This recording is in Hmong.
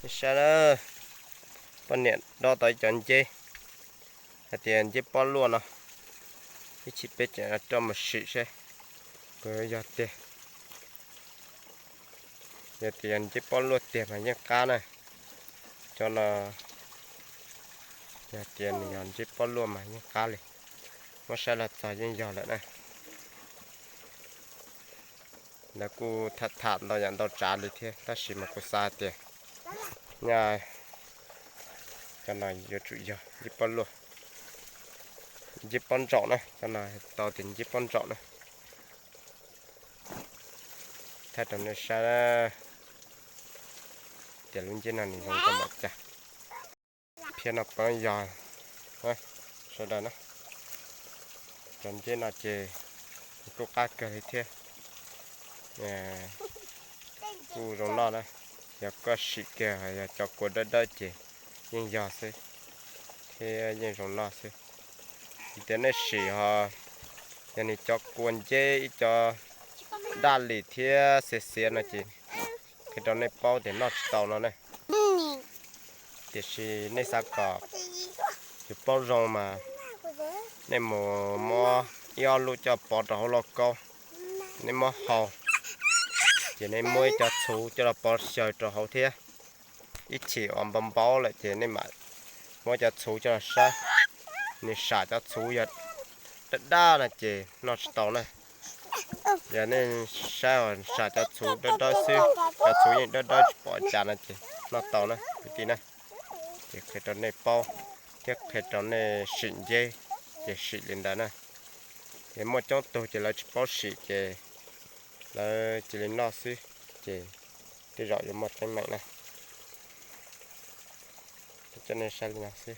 Nej saib na, poj niam dob tau ib cov nceb, hais tias nceb pob luaj no, ib chim peb tseem rov mus sim seb puas yog tiag. Yog tias yog nceb pob luaj tiag mas yeej qab na. Cov no yog tias nws yog nceb pob luaj mas yeej qab li. Muab saib los txog yeej yog lawm na. Lawv kuj tham tham ntau yam ntau tsav li thiab, tab sis mas kuv xav tias nyaj cov no yuav tsum yog nceb pob luaj, nceb pob ntsaum na, cov no tau tias nceb pob ntsaum na. Thaij rau nej saib tias lub nceb no nws zoo nkauj npaum cas. Phiab no peb yog sawv daws na, cov nceb no ces kuj qab kawg li thiab, kuj zoo noj na. Yog koj sim kiag yog cov kua dawb dawb ces yeej yog xwb thiab yeej zoo noj xwb. Tias nej sim ho yog nws cov kua nceb ib co daj lim thiab xiav xiav no ces qhia rau nej paub tias noj tsis tau no na. Tiam sis nej xav kom yus paub zoo mas nej mus muab ib ob lub coj pov rau hauv lauj kaub, nej muab hau, ces nej muab ib co txhuv coj los pov xyaw rau hauv thiab. Ib chim uas npau npau lawm ces nej mam muab cov txhuv coj los saib. Nws sam cov txhuv yog daj daj no ces noj tsis tau na. Yog nej saib uas sam cov txhuv dawb dawb xwb, cov txhuv yeej dawb dawb tsis pom cas no ces noj tau na kwv tij na. Ces qhia rau nej paub thiab qhia rau nej sim nceb ces sim li ntawd na. Ces muaj coob tug ces lawv tsis paub sim ces lawv cia li noj xwb, ces tej zaum yuav muaj teeb meem na. Coj nej saib li no xwb.